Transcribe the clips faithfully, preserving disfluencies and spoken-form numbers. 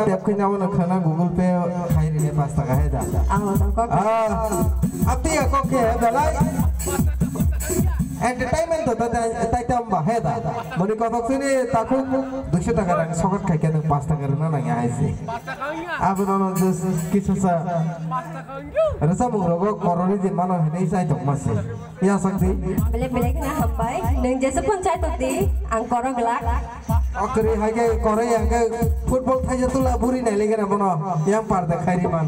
Tep khe nabo no khana Google Pay khai rine paanch taka he da. Amo to kok. Ah, abdi ya kok khe belai. Entertainment to ta tai tam ba he da. Moni kotok sini takhuk duiso taka rang sokat khai khe nwng paanch taka rwna nang ya hai se. Abo no no just kisa sa. Rwchapmung rogo koroni je mano hinwi chai tongma se. Ya sakdi. Belai belai kheno hambai. Nwng jesa phone chai tokdi, ang korok glak. Okri hai khe koroi ang khe football thaija tula buri nai lege na bono. Yang par de khairi man.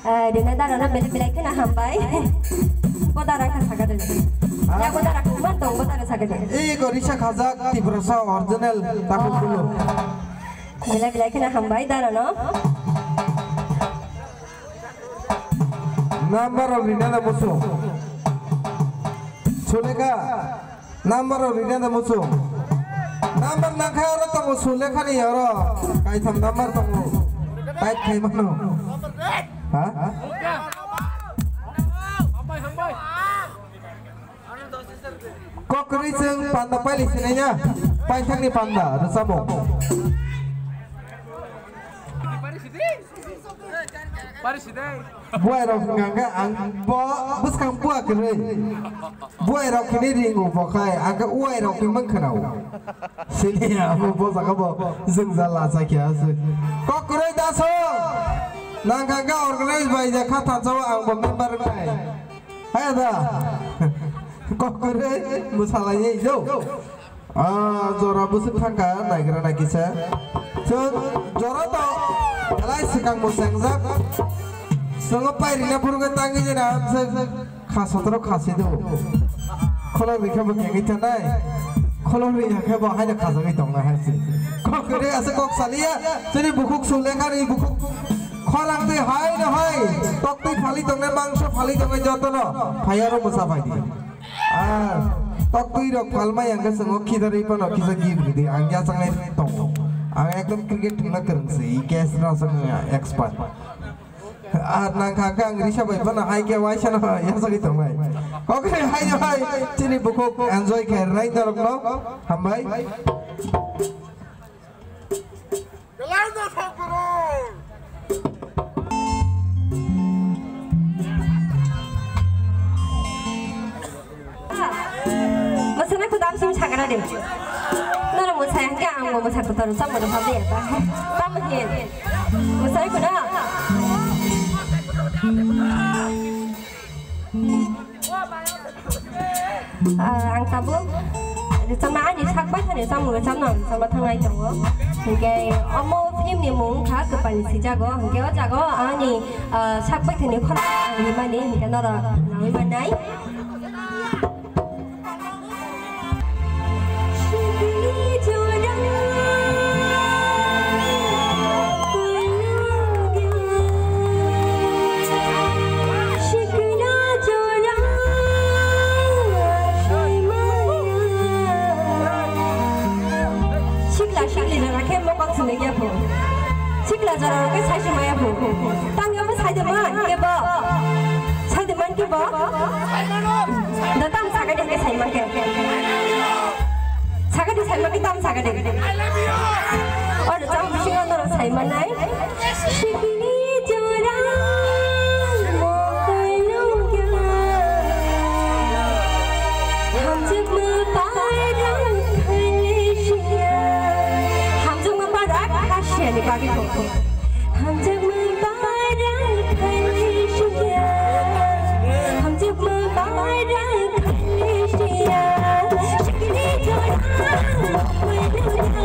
Eh, dina dara na belai belai kheno hambai. Bodara kha sakade. Ha? Ya bodara kha man tong bodara sakade. Ei ko Risa Khajak Tiprasa original takhuk kulo. Belai belai kheno hambai dara no. Number rok rina da muchung. Sulekha, number rok rina da muchung. Number nangkha oro tongo Sulekhani oro. Kaitham number tongo. Type khai mano. Ha? Kokri chwng panda paili sinai na. Paithakni panda rwchapmung. Buai rok hwnkha hwnkhe ang bo bwskang bua kwrwi. Buai rok hwnwi ringo bo khai ang khe uai rok hwnwi mang khwnao. Sini abo bo jaga bo jwngjal la cha khe aswk. Kok kwrwi daso. Nang kha khe organize bai ja kha thansa o ang bo member wngnai. Hai da. Kok kwrwi mwsalai ye jo. Ah, jora bwswk thangkha, naigra nai kisa. Chwng jora to belai swkang bo chengjak. Chwngno pai rina phuru khe tangwi jena chwng kha sotoro kha swi do. Kholok rikha bo kengwi thanai. Kholok ri hakhe bo haino khajagwi tongnai hai se. Kok kwrwi asa kok saliya, chini bukhuk Sulekhani bukhuk khorang twi haino hai. Toktwi phali tongnai, mangso phali tongnai jotono. Phai aro mwsa phai di. Ah, toktwi rok phalmai ang khe chwng o khidarwi phano kisa gift ridi, ang yachaknai tongo. Ang ekdom cricket thwngna kwrwng se, i catch rw chwng expert. Ah, nang kha khe ang Risa bai phano hai khe waisa no yachagwi tongnai. Kokre hai no hai, chini bukhuk enjoy khe rai norok no, hambai. Belai no thok bro. Masana kudam sim sakana de. Nara mo sayang ke ang mo sa kotor sa mo pha de ta. Tam hin. Mo sai kuna. Ah, ang tabuk rwchapna ani sak baithani chamung rwchapna ang rwchapna thangnai tongo. Hinkhe omo film ni mung wngkha Kwpal ni Sijago. Hinkhe o jaga o ani, ah, sak baithani khorang ang rimani hinkhe norok naiwi mannai. Sikla sikli jora khe mokol swnwi ya pho. Sikla jora khe sai se maya pho. Tang ya pho sai de man ke bo. Sai de man ke bo. Da tam saga de ke sai man ke. Saga de sai man ke tam saga de. Or tam singa noro sai man nai. Sikli jora mokol nungya. Hamjakma para khasia. Hamjakma para khasia ni bagwi kok. Hamjakma para khasia. Hamjakma para khasia. Sikli jora mokol nungya.